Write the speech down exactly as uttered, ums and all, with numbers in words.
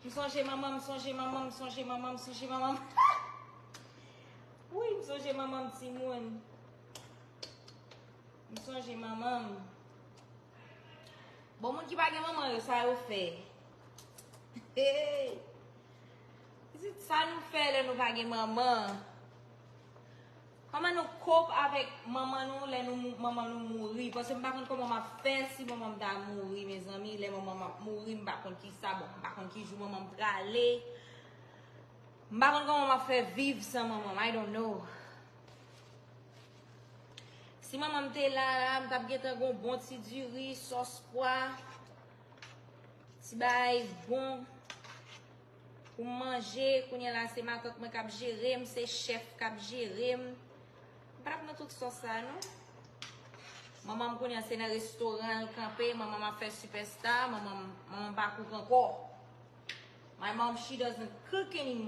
M sonje manman m, sonje manman m, sonje manman m, sonje manman m. Wi, m sonje manman m, timoun. M sonje manman m. Bon, moun ki pa gen manman yo, sa yo fè. Hey! Pitit, sa nou fè lè nou pa gen manman? Kòman nou cope avèk manman nou lè nou mou- manman nou mouri? Paske m pa konn kòman m ap fè si manman m ta mouri, mezanmi. Lè manman m ap mouri, m pa konn ki sa, bon, m pa konn ki jou manman m prale. M pa konn kòman m ap fè viv san manman m. I don't know. Si manman m te la, la, m t ap gentan gon bon ti diri, sòs pwa, ti bagay bon pou m manje. Kounye a la, se matant mwen k ap jere m, se chèf k ap jere m. M pa t ap nan tout sòs sa, non. Manman m kounye a, se nan restoran l kanpe. Manman m ap fè sipèsta. Manman m, manman m pa kouk ankò. My mom, she doesn't cook anymore.